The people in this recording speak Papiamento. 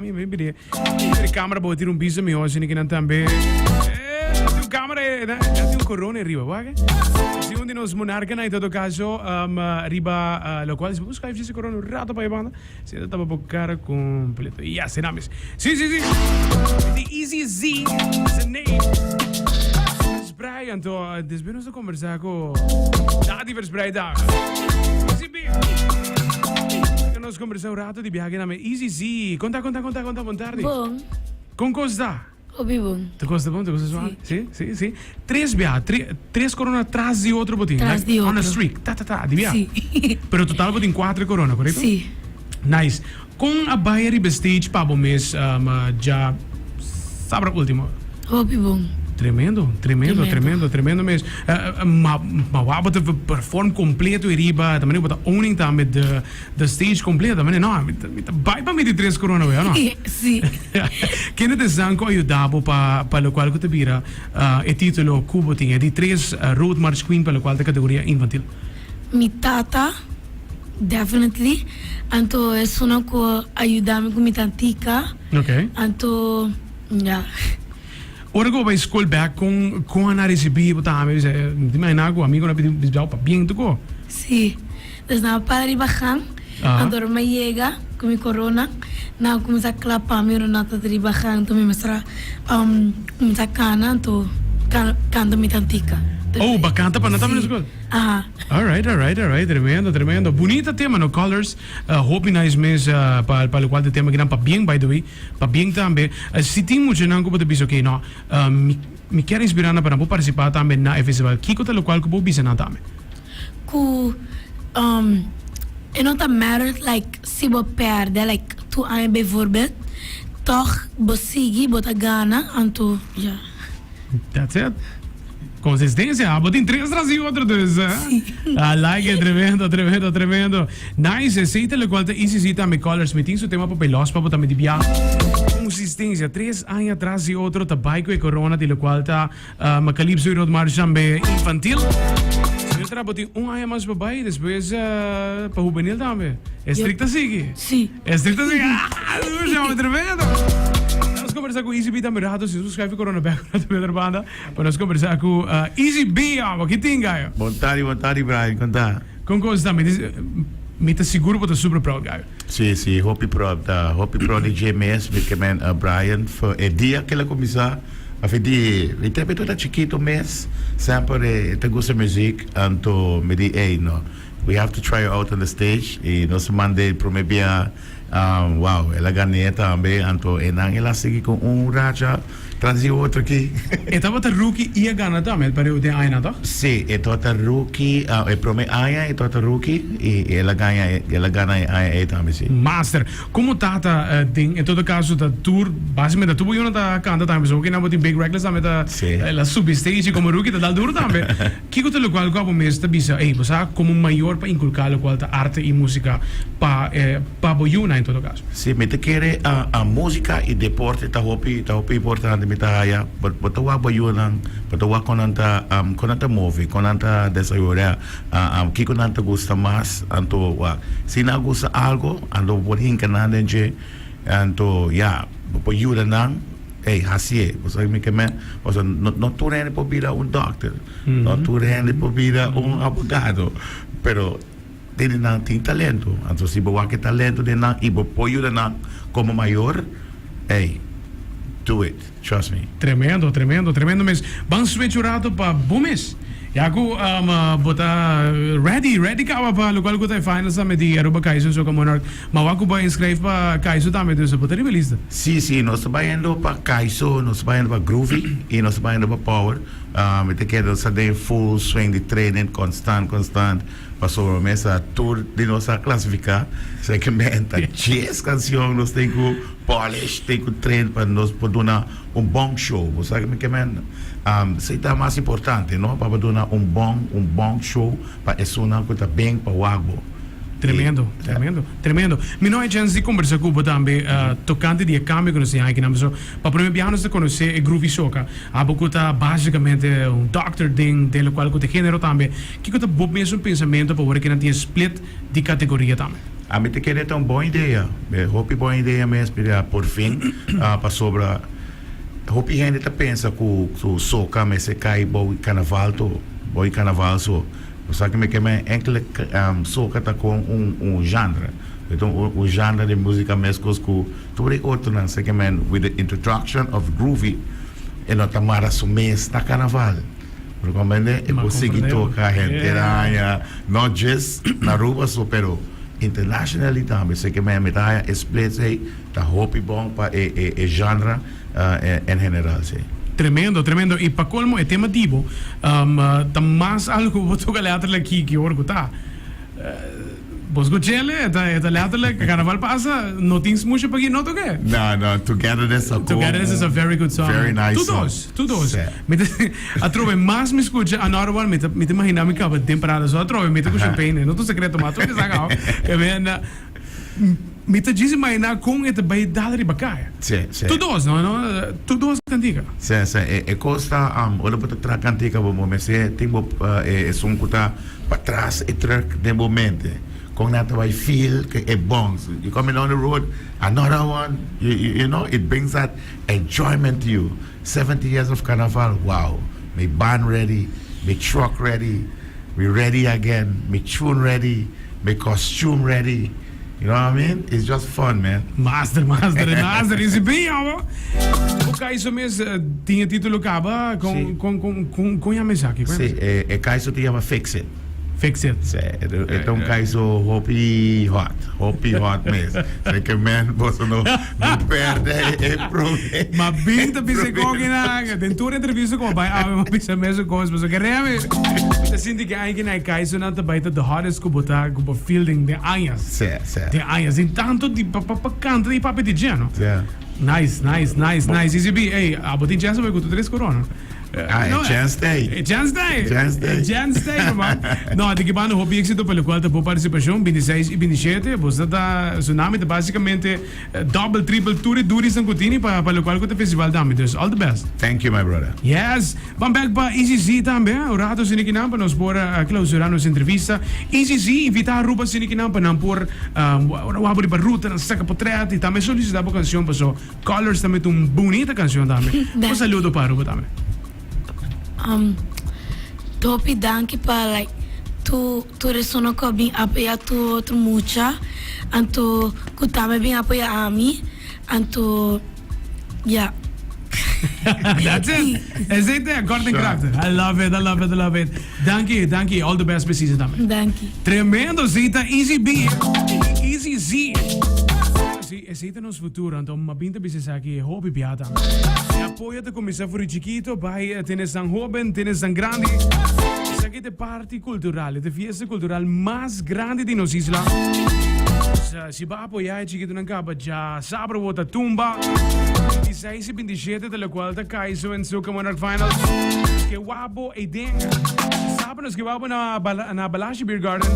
Mi mi biri e camera bo tira un biso mi hosi ni kinan tambe. Eh, tin un camera eh, na, na tin un corona riba, wak? Si un di nos monarca na en todo caso, um, riba uh, lo cual si bo schuif ese corona un rato pa e banda, si ta tapa bo cara completo. Ya, será mis. Si, si, si. The Easy Z is the name. Verspreid, anto despues nos ta conversa cu Dati Verspreid tambe. Easy B. Nos conversa un rato di biahe na Easy Z. Conta, conta, conta, conta, bon tardi. Bon. Con cos ta? Hopi bon. Tur cos ta bon, tur cos ta suave? Si. Si, si, si. Tres biaha, tre, tres corona tras di otro bo tin. Tras di On a otro. streak, ta, ta, ta, di biaha. Si. Pero total bo tin cuatro corona, correcto? Si. Nice. Con a bay ariba stage pa bo mes dja sabra ultimo? Hopi bon. Tremendo, tremendo, tremendo, tremendo mes. Ma ma wou bo ta perform completo ariba, ta manera bo ta owning tambe de de stage completo, ta manera no, mi ta mi ta bay pa mi di tres corona wey, o no? Si. Kende ta esnan cu a yuda bo pa pa locual cu ta bira e titulo cu bo tin, e di tres Road March Queen pa locual ta categoria infantil? Mi tata. Definitely. Anto esunnan ku a yuda mi ku mi tantika. Ok. Anto ya. Ora ku bo bai skol bek kon kon nan a risibi bo tambe? Bisa mi ta imagina ku amigonan a pidi bisbao pabien tuko. Si. Des nan a para riba gang. Anto ora mi a yega ku mi korona nan a kuminsá klapa mi ora nan ta riba gang anto mi mester a kuminsá kana anto kanta mi tantika. Oh, bo a kanta pa nan tambe na skol? Si. Aha. Alright, alright, alright. Tremendo, tremendo. Bunita tema, no? Colors. Uh, hopi nice mes uh, pa, pa locual de tema kinan pa bien, by the way. Pa bien tambe. Uh, si tin muchanan ku bo ta bisa, okay, no, uh, mi, mi kier inspira nan pa nan por participa tambe na e festival. Kiko ta locual ku bo bisa nan tambe? Ku um, e no ta matter like si bo perde like tur aña bijvoorbeeld, toch bo sigui, bo ta gana, anto ja. That's it. Consistencia. Abo tin tres tras di otro dus. Sí. I like it. Tremendo, tremendo, tremendo. Nice. Esey ta locual ta ECC tambe Colors. Mi tin su tema pa bay los pa bo tambe di bia. Consistencia. Tres aña tras di otro ta bay cu e corona di locual ta um, Calypso y Road March tambe infantil. Si no tra bo tin un aña mas pa bay despues uh, pa juvenil tambe. E streak ta sigui. Sí. Esei ta sigui, ah, escucha, tremendo. Nos conversa cu Easy B tambe rato, si nos schuif corona bek na de otro banda, pa nos conversa cu uh, Easy B, amo, ki tin gallo? Bon tardi, bon tardi Brian, con ta? Con cos ta? Mi, mi ta sigur bo ta super proud gallo. Si, si, hopi proud ta, hopi proud di dje mes, mi ke men uh, Brian, for e dia ke el a cuminsa, a fi di, mi tempo e ta chikito mes, semper e ta gusta muziek, anto mi di, ey, no. We have to try her out on the stage y nos a mand'e prome bia wow el a gan'e tambe anto enan el a sigui con un racha tras di otro aki. E tabata rookie y a gana tambe el pareu den añanan toch? Si e tabata rookie e prome aña e tabata rookie y el a gaña el a gana e aña ey tambe si. Master, como tata den en todo caso ta tur basicamente ta tur bo yuna ta canta tambe pasobra kinan bo tin Big Reckless tambe ta el a subi stage y como rookie ta dal duro tambe. Kiko ta lokual ku abo mes ta bisa, ey, bo sa komo mayor pa inkulká lokual ta arte i músika pa pa bo yunan en todo kaso? Sí, mi ta kere a músika i deporte ta hopi ta hopi importante mi ta haya. Bo bo ta wak bo yunan, bo ta wak kon nan ta kon nan ta move, kon nan ta desaroyá, kiko nan ta gusta mas, anto wak si nan a gusta algo anto bo por hinka nan den dje, anto ya bo por yuda nan. Ey, hacié. Bo sa mi ke men? Pasobra no, no tur hende por bira un dokter. No tur hende por bira un abogado. Pero tin di nan tin talento. Anto si bo wak e talento den nan y bo por yuda nan como mayor, ey, do it. Trust me. Tremendo, tremendo, tremendo mes. Ban switch un rato pa bo mes. Ya cu bo ta ready, ready caba pa locual cu ta e finals tambe di Aruba Kaiso Soca Monarch. Ma wak cu bo a inscribe pa Kaiso tambe, dus bo ta riba e lista. Si, si, nos ta bayendo pa Kaiso, nos ta bayendo pa Groovy y nos ta bayendo pa Power. Mi ta kere nos ta den full swing di training constant, constant, pasobra mesa tur di nos a clasifica. Esaki ke menta dies cancion nos tin cu polish, tin cu train pa nos por duna un bon show. Bo sa ke mi ke men? Esei ta mas importante, no? Pa bo duna un bon, un bon show pa esunnan ku ta bin pa wak bo. Tremendo, tremendo, tremendo. Mi no hay chance di kombersa ku bo tambe tokante di e kambio ku nos tin akinan, pasobra pa prome biaha nos ta konosé e Groovy Soca. Abo ku ta basikamente un dòkter den den lokual ku ta genero tambe. Kiko ta bo mesun pensamentu pa ora ku nan tin e split di kategoria tambe? Ami ta kere ta un bon idea. Hopi bon idea mes, mira, por fin, pasobra hopi hende ta pensa ku soca mester kai bou di carnaval to, bou di carnaval so. Bo sa ke mi ke men enkele soca ta kon un genre. E ta un genre di musica meskos ku tur e otronan. Sa ke men with the introduction of groovy e no ta mara su mes na carnaval. Bo comprende? E por sigui toca henter aña, not just na Aruba so pero internationally tambe. Sa ke men mi ta haya e splits ey ta hopi bon pa e genre. En general si. Tremendo, tremendo. Y pa colmo e tema di bo ta mas algo cu bo toca letterlijk ki ki ora cu ta. Bo scuchele, e ta e ta letterlijk carnaval pasa, no tin smusha pa ki no toke. No, no, Togetherness a como. Togetherness is a very good song. Very nice Tur song. dos, tur dos. Si. Mi ta atrobe mas mi scucha Another One, mi ta mi ta imagina mi caba den parada so atrobe mi ta cu champagne, no ta un secreto mas, atrobe mi sa caba. Mi ta djis imaginá kon e ta bai dal riba kaya. Sí, sí. Tur dos, no, no, tur dos kantika. Sí, sí. E, e kos ta, ora bo ta traha kantika bo bo mester tin bo e esun ku ta patras e truck den bo mente. Kon nan ta bai feel ku e bons. You coming down the road, another one, you, you, you know, it brings that enjoyment to you. 70 years of carnaval, wow. Mi band ready, mi truck ready, we ready again, mi tune ready, mi costume ready. You know what I mean? It's just fun, man. Master, master, master, ese bin, amo. O Kaiso mes eh, tin e título kaba con Sí. con con con con yama esaki? Con Sí, yama e, e Kaiso te llama Fix It. Fix it. Sí, e ta un Kaiso hopi hot, hopi hot mes. Así que man, boso no, no perde e prome. Ma bin ta bisa con na, den tur entrevista como bai awe ma bisa mesun cos, paso que reme. Ta sinti que ai que na Kaiso nan ta bai ta the hottest cu bo ta cu bo fielding den añas. Sí, sí. Den añas, den tanto di pa pa pa canta di papia di dje, no? Sí. Nice, nice, nice, nice. ECB, ey, abo tin chance bai cu tu tres corona. Ah, e chance t'ey. E chance t'ey. E chance t'ey. E chance t'ey, ruman. No, di ki banda hopi éxito pa locual ta bo participacion, 26 y 27. Bo sa ta, Tsunami ta basicamente Double, triple, tur e durisnan cu tini pa pa locual cu ta festival tambe. Dus all the best. Thank you my brother. Yes! Ban bek pa Easy Z tambe, un rato sinikinan pa nos por clausura nos entrevista. Easy Z invita Aruba sinikinan pa nan por wak riba ruta, nan saca potret y tambe solicita bo cancion paso Colors tambe ta un bunita cancion tambe. Un saludo pa Aruba tambe. Hopi danki pa like tur tur esunnan ku a bin apoya tur otro mucha anto ku tambe a bin apoya ami anto ya. That's it. Esei ta e kort en krachtig. I love it, I love it, I love it. Danki, danki. All the best pa e season tambe. Danki. Tremendo, esei ta Easy B. Easy Z. Si, esei ta nos futuro, anto m'a bin ta bisa esaki e hopi bia tambe. E apoyo ta kuminsá for di chikito bai te esnan hoben, te esnan grandi. Esaki ta e parti kultural, e ta e fiesta kultural mas grandi di nos isla. Si bo a apoyá e chikitonan kaba dja sabra bo ta tumba. 26 i 27 ta lokual ta Kaiso en Soca Monarch Finals. Ke wak bo eiden. Sabra nos ke wak bo na Balashi Beer Garden.